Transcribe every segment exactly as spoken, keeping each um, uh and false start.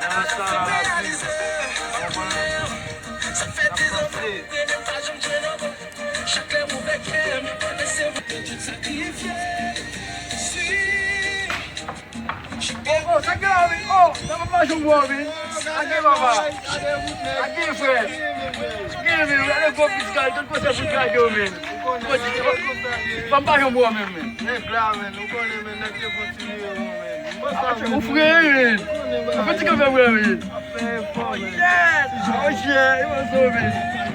Nan rasta la, la vi. Konprann? N ap panse. Oh, oh, sa gen la, wi. Oh, sa pa pa janm wè, wi. Sa gen, papa. Sa gen, frè. Gen, men, gade gwo piskal, tout kote pou kage yo, men. Fò m pa janm wè, men, men. Nèg la, men, ou konnen, men, nèg te fon ti nimewo, men. Ou fre, men. Ou fè ti kanpe, men. Oh, shit. Oh, shit. E pa sove.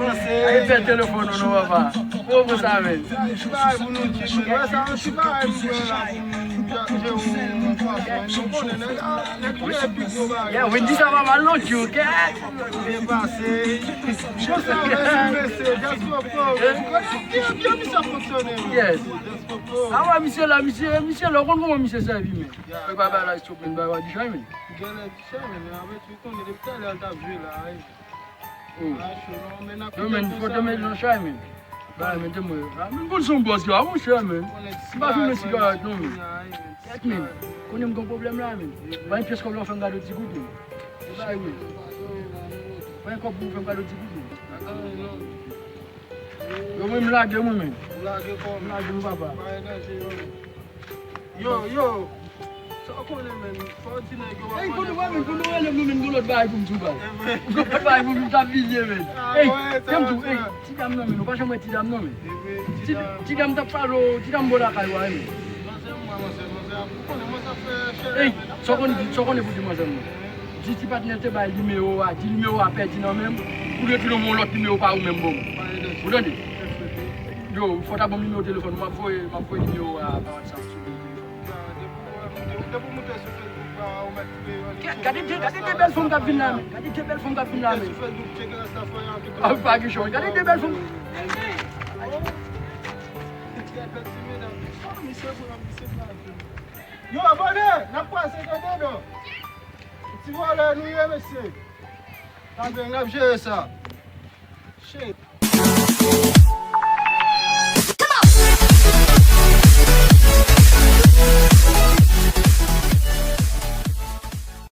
Ay, fè telefòn ou non, papa. Ou fè sa, men. Ti bagay pou nou di, men. Wè sa, yon ti bagay pou mwen la, pou nou chanje yon, yon fason. Nou konnen, nèg, nèg jwe pi gwo bagay. Yeah, Wendy, sa va mal, non, Djouk, eh? Byen pase. Konsa, mesye, mesye, just go, bro. Ou konnen byen, byen, misye ap fonksyone, men. Yes. Just go, bro. A wè, misye la, misye, misye la, ou konn kòman misye sèvi, men. Yeah. Fè bagay la, stop, men, bagay di chay, men. Genlè di chay, men, avèk Ou konnen depi talè l t ap jwe la, wi. Oh. Yo, men, foto men nan chay, men. Ba, men, te mwen. Ah, men, konn son bòs la, monchè, men. M pa fimen sigarèt, non, men. Gèt, men. Konnen m gen pwoblèm la, men. Pa yon pyès kòb la, ou fè m gade ti goud, men. E ba, wi. Pa yon kòb pou ou fè m gade ti goud, men. Yo, mwen, m lage, mwen, men. Ou lage kò w. M lage, mwen, papa. Pa gen danje, yo. Yo, yo. Sa w konnen, men. Fò w di nèg yo pa konnen. Ey, konnen, men, konnen, men, men, gon lòt bagay pou m di w, baz. Gon lòt bagay pou m di w, m t ap bliye, men. Ey, kè m di w, ey, ti dam nan, men, ou pa janm wè ti dam nan, men. Ti, ti dam t ap pale w, ti dam bò lakay ou a, men. Ey, sa w konnen, sa w konnen pou di manzè m nan. Di ti patnè l te bay nimewo a, di nimewo a pèdi nan men m, pou l retounen yon lòt nimewo pa ou menm ban m. Ou tande? Yo, fò w ta ban m nimewo telefòn, m ap voye, m ap voye nimewo a pa WhatsApp sou telefòn. Gade, gade, gade de bèl fanm k ap vin la, men. Gade de bèl fanm k ap vin la, men. A, pa gen chòy. Gade de bèl fanm. Yo, abòne, n ap kwaze, tande, non. Ti vòlè nou ye, mesye. Tanpri, n ap jere sa. Shit.